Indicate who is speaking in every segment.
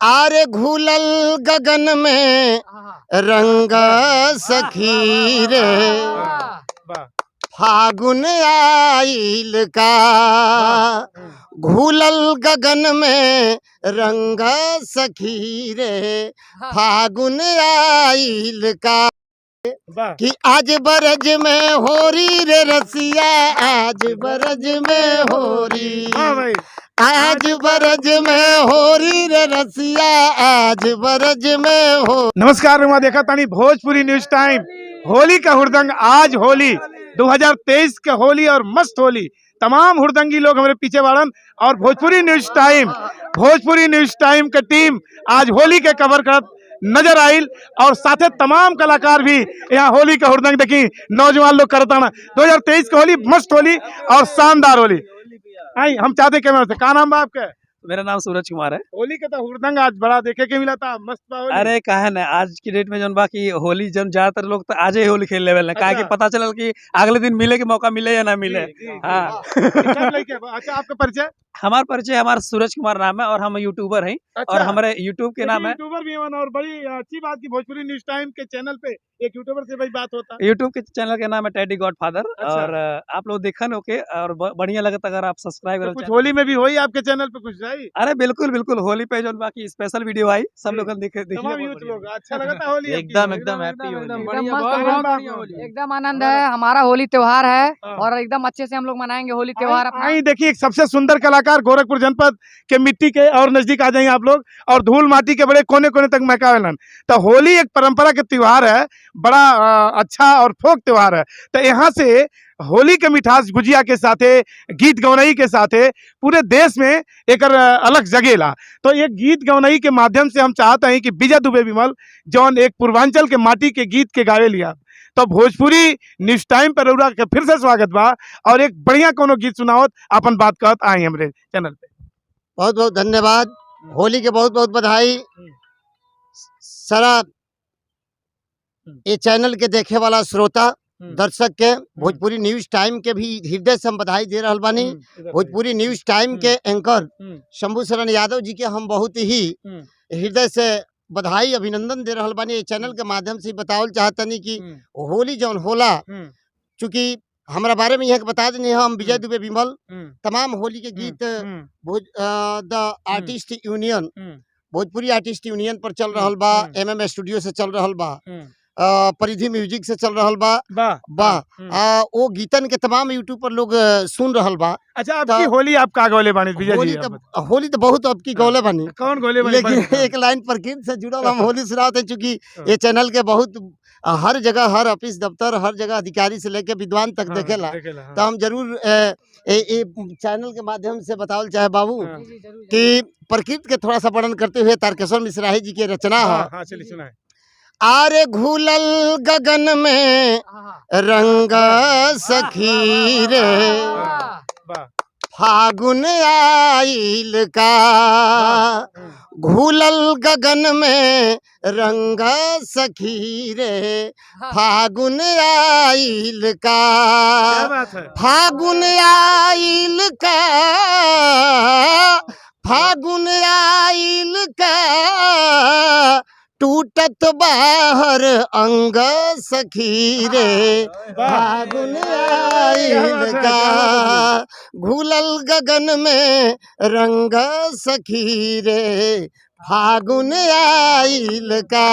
Speaker 1: आरे घुलल गगन में रंग सखी रे, फागुन आइल का। घुलल गगन में रंग सखी रे, फागुन आइल का। कि आज बरज में होरी रे रसिया, आज बरज में होरी।
Speaker 2: भाई।
Speaker 1: आज बरज में होरी रे रसिया, आज बरज में हो।
Speaker 2: नमस्कार, रुआ देखा तानी भोजपुरी न्यूज टाइम। होली का हुड़दंग, आज होली 2023 के होली और मस्त होली। तमाम हुड़दंगी लोग हमारे पीछे बाड़न और Bhojpuri news time, Bhojpuri news time के टीम आज होली के कवर करत नजर आइल और साथे तमाम कलाकार भी यहाँ होली का हुड़दंग देखी नौजवान लोग करता ना। 2023 के होली मस्त होली और शानदार होली। आई हम चाहते कैमरा से, का नाम बा आपके?
Speaker 3: मेरा नाम सूरज कुमार है।
Speaker 2: होली के तो हुड़दंग आज बड़ा देखे के मिला था, मस्त बा होली।
Speaker 3: अरे काहे ना, आज की डेट में जौन बा की होली जन ज्यादातर लोग तो आजे ही होली खेल लेवेला, काहे कि
Speaker 2: अच्छा।
Speaker 3: पता चलल कि अगले दिन मिले के मौका मिले या ना मिले।
Speaker 2: जी, जी, जी।
Speaker 3: हाँ।
Speaker 2: सब लइके बा। अच्छा, आपका परिचय?
Speaker 3: हमार परिचय, हमार सूरज कुमार नाम है और हम यूट्यूबर हैं।
Speaker 2: अच्छा।
Speaker 3: और हमारे यूट्यूब के नाम है,
Speaker 2: यूट्यूबर भी हैं और बड़ी अच्छी बात की भोजपुरी न्यूज टाइम के चैनल पे एक यूट्यूबर से भाई बात होता।
Speaker 3: यूट्यूब के चैनल के नाम है टेडी गॉड फादर।
Speaker 2: अच्छा।
Speaker 3: और आप लोग देखन होके और बढ़िया लगता अगर आप सब्सक्राइब
Speaker 2: तो
Speaker 3: करो
Speaker 2: कुछ
Speaker 3: चैनल।
Speaker 2: होली में भी हुई आपके चैनल पे कुछ आई?
Speaker 3: अरे बिल्कुल बिल्कुल, होली पे जौन बाकी स्पेशल वीडियो आई सब
Speaker 2: जी।
Speaker 3: लोगन देखे देखिए,
Speaker 2: तमाम
Speaker 3: बहुत
Speaker 2: यूथ
Speaker 3: बढ़िया।
Speaker 2: लोग अच्छा लगा था होली आपकी?
Speaker 4: एकदम एकदम हैप्पी होली।
Speaker 5: एकदम
Speaker 2: बढ़िया,
Speaker 5: मस्त,
Speaker 2: बहुत
Speaker 5: बहुत
Speaker 2: बढ़िया होली।
Speaker 5: एकदम आनंद है, हमारा होली त्योहार है
Speaker 2: हाँ।
Speaker 5: और एकदम अच्छे से हम लोग मनाएंगे होली त्योहार अपना।
Speaker 2: आई देखिए, एक सबसे सुंदर कलाकार गोरखपुर जनपद के मिट्टी के और नजदीक आ जाइए आप लोग और धूल माटी के बड़े कोने कोने तक महकावेलन। तो होली एक परंपरा के त्योहार है, बड़ा अच्छा और फोक त्योहार है। तो यहाँ से होली के मिठास गुजिया के साथे, गीत गौनई के साथे पूरे देश में एक अलग जगेला। तो ये गीत गौनई के माध्यम से हम चाहते हैं कि विजय दुबे विमल जौन एक पूर्वांचल के माटी के गीत के गावे लिया, तो भोजपुरी न्यूज टाइम पर रउरा के फिर से स्वागत बा और एक बढ़िया कोनो गीत सुनावत अपन बात कहत आई हमरे चैनल पे।
Speaker 1: बहुत बहुत धन्यवाद, होली के बहुत बहुत बधाई। सारा ये चैनल के देखे वाला श्रोता दर्शक के भोजपुरी न्यूज टाइम के भी हृदय से हम बधाई दे रहल बानी। भोजपुरी न्यूज टाइम के एंकर शंभू शरण यादव जी के हम बहुत ही हृदय से बधाई अभिनंदन दे रहल बानी। ये चैनल के माध्यम से बतावल चाहतनी कि होली जौन होला, चूंकि हमरा बारे में यहाँ के बता देनी, हम विजय दुबे विमल तमाम होली के गीत भोज the artist union, Bhojpuri artist union पर चल रहल बा, एमएम स्टूडियो से चल रहल बा, परिधि म्यूजिक से चल रहल बा।
Speaker 2: वाह
Speaker 1: बा ओ गीतन के तमाम यूट्यूब पर लोग सुन रहल बा।
Speaker 2: अच्छा, आपकी होली आप का गौले बानी विजय
Speaker 1: होली
Speaker 2: जी?
Speaker 1: तो होली तो बहुत अब की गौले बानी।
Speaker 2: कौन गौले बानी?
Speaker 1: लेकिन एक लाइन प्रकृति से जुड़ल हम होली सुनाते हैं, चूंकि ये चैनल के बहुत हर जगह, हर ऑफिस दफ्तर, हर जगह अधिकारी से लेके विद्वान तक देखेला।
Speaker 2: देखेला, हाँ।
Speaker 1: तो हम जरूर ए चैनल के माध्यम से बतावल चाहे बाबू
Speaker 2: हाँ।
Speaker 1: कि प्रकृति के थोड़ा सा वर्णन करते हुए तारकेश्वर मिश्राही जी की रचना है।
Speaker 2: हाँ, चलिए सुनाए।
Speaker 1: आरे घुलल गगन में रंग सखी रे, फागुन आइल का। घुलल गगन में रंग सखी रे, फागुन आइल का।
Speaker 2: क्या बात है।
Speaker 1: फागुन आइल का, फागुन आइल का, टूटत बाहर अंग सखी रे, फागुन आइल का। घुलल गगन में रंग सखी रे, फागुन आइल का।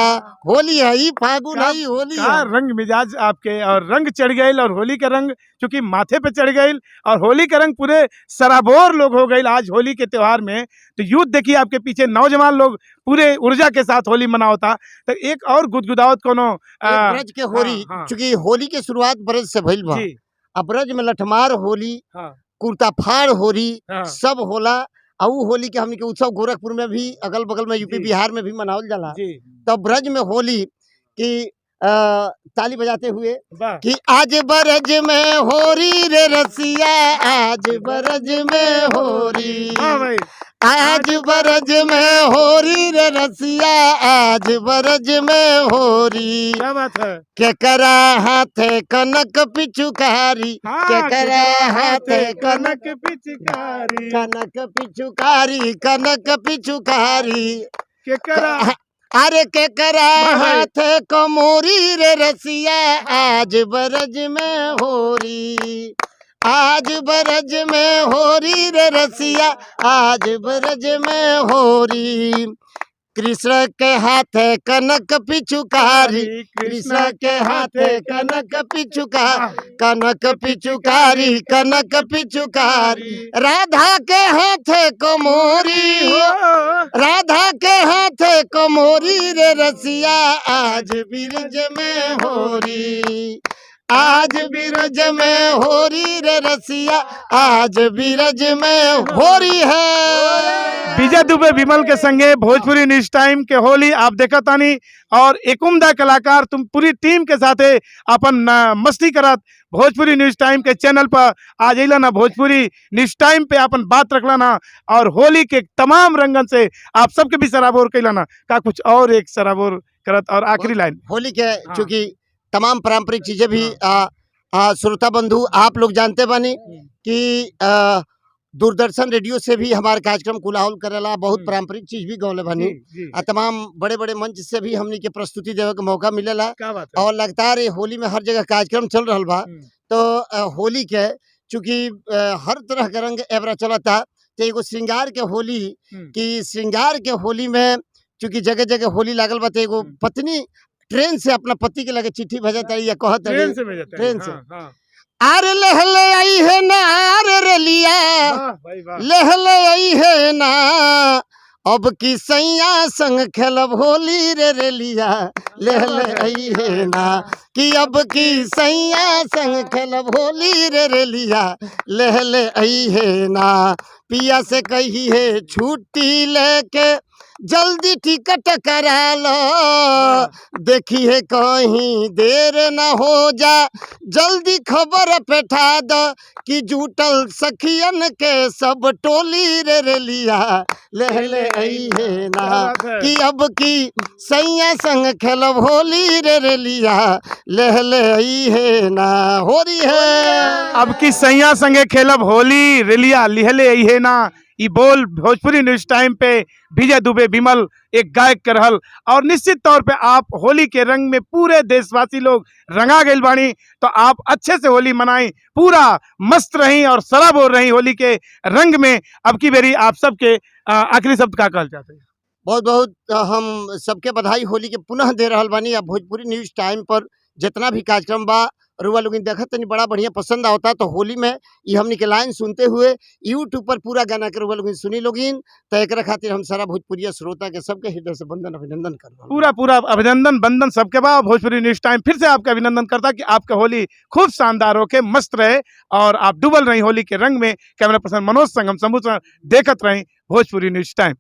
Speaker 1: होली है ई, फागुन है ई, होली
Speaker 2: का
Speaker 1: है।
Speaker 2: रंग मिजाज आपके और रंग चढ़ गए और होली का रंग चूंकि माथे पे चढ़ गए और होली का रंग पूरे सराबोर लोग हो गए आज होली के त्योहार में। तो यूथ देखिए आपके पीछे नौजवान लोग पूरे ऊर्जा के साथ होली मनावता। तो एक और गुदगुदावत कोनो
Speaker 1: एक ब्रज के होली,
Speaker 2: हाँ, हाँ।
Speaker 1: चूंकि होली के शुरुआत ब्रज से भइल बा।
Speaker 2: जी।
Speaker 1: अब ब्रज में लठमार होली,
Speaker 2: हाँ।
Speaker 1: कुर्ता फाड़ होली,
Speaker 2: हाँ।
Speaker 1: सब होला। और उ होली के हमनी के उत्सव गोरखपुर में भी, अगल बगल में यूपी
Speaker 2: जी।
Speaker 1: बिहार में भी मनावल जाला।
Speaker 2: जी।
Speaker 1: तब ब्रज में होली की ताली बजाते हुए
Speaker 2: वाह।
Speaker 1: कि आज बरज में होरी रे रसिया, आज बरज में होरी।
Speaker 2: वाह भाई।
Speaker 1: आज बरज में होरी रे रसिया, आज बरज में होरी।
Speaker 2: क्या बात है।
Speaker 1: केकरा हाथे कनक पिचुकारी,
Speaker 2: हाँ,
Speaker 1: केकरा हाथे कनक
Speaker 2: कनक पिचकारी,
Speaker 1: कनक पिचुकारी, कनक पिचुकारी।
Speaker 2: केकरा
Speaker 1: अरे के करा
Speaker 2: भाई।
Speaker 1: हाथ कमोरी रे रसिया आज बरज में होरी, आज बरज में होरी रे रसिया आज बरज में होरी। कृष्ण के हाथ कनक पिचुकारी, कृष्ण के हाथ कनक पिचुकार, कनक पिचुकारी, कनक पिचुकारी, राधा के हाथ कमोरी हो, राधा के हाथ कमोरी रे रसिया आज बिरज में होरी, आज बिरज में होरी रे रसिया आज बिरज में होरी है।
Speaker 2: विजय दुबे विमल के संगे भोजपुरी न्यूज टाइम के होली आप देखत तानी और एक उम्दा कलाकार तुम पूरी टीम के साथे अपन मस्ती करत भोजपुरी न्यूज टाइम के चैनल पर आज अइला ना, भोजपुरी न्यूज टाइम पे अपन बात रखला ना और होली के तमाम रंगन से आप सबके भी सराबोर कैला ना। का कुछ और एक सराबोर करत और आखिरी लाइन।
Speaker 1: होली के चूंकि तमाम पारंपरिक चीजें भी आ, आ, श्रोता बंधु आप लोग जानते बानी कि दूरदर्शन रेडियो से भी हमारे कार्यक्रम कुलाहल करेला, बहुत पारंपरिक चीज भी गौले बानी
Speaker 2: जी,
Speaker 1: आ तमाम बड़े बड़े मंच से भी हमनी के प्रस्तुति देवे के मौका मिलेला
Speaker 2: क्या बात है।
Speaker 1: और लगातार ये होली में हर जगह कार्यक्रम चल रहा बा। तो होली के चूंकि हर तरह के रंग एबरा चलता तो एगो श्रृंगार के होली कि श्रृंगार के होली में चूंकि जगह जगह होली लागल बा तो एगो पत्नी ट्रेन से अपना पति के लगे चिट्ठी भेजत या कहत
Speaker 2: ट्रेन से भेजते हैं।
Speaker 1: ट्रेन से।
Speaker 2: हाँ, हाँ।
Speaker 1: आर लहले आई है ना आर रलिया,
Speaker 2: वाह भाई वाह।
Speaker 1: लहले आई है ना अब की सैया संग खेलब होली रे रेलिया, लहले आई है ना कि अब की सैया संग खेलब होली रे रेलिया, लहले आई है ना। पिया से कही है छुट्टी लेके जल्दी टिकट करा लो, देखी है कहीं देर न हो जा जल्दी खबर पेठा दो कि जुटल सखियन के सब टोली रे रेलिया, लहले आई है ना
Speaker 2: क्या बात है।
Speaker 1: कि अब की सैया संग खेलब होली रे रेलिया, लहले आई है ना होरी है।
Speaker 2: अब की सैया संगे खेलब होली रेलिया लिहले आई है ना, ई बोल भोजपुरी न्यूज टाइम पे विजय दुबे विमल एक गायक के रहल और निश्चित तौर पे आप होली के रंग में पूरे देशवासी लोग रंगा गइल बानी, तो आप अच्छे से होली मनाई, पूरा मस्त रही और सराबोर रही होली के रंग में। अब की बेरी आप सबके आखिरी शब्द का कहल चाहते हैं?
Speaker 1: बहुत बहुत हम सबके बधाई होली के पुनः दे रहल बानी। अब भोजपुरी न्यूज टाइम पर जितना भी कार्यक्रम बा रुआ लोग देखत तनी बड़ा बढ़िया पसंद आवता, तो होली में ये हमनी के लाइन सुनते हुए यूट्यूब पर पूरा गाना के रुआ लोग सुनी लोगिन, तो एकरा खातिर हम सारा भोजपुरिया श्रोता के सबके हृदय से वंदन अभिनंदन कर रहल बानी।
Speaker 2: पूरा पूरा अभिनंदन बंदन सबके बा। भोजपुरी न्यूज टाइम फिर से आपका अभिनंदन करता कि आपका होली खूब शानदार होके मस्त रहे और आप डूबल रही होली के रंग में। कैमरा पर्सन मनोज संगम शंभू देखत रही भोजपुरी न्यूज टाइम।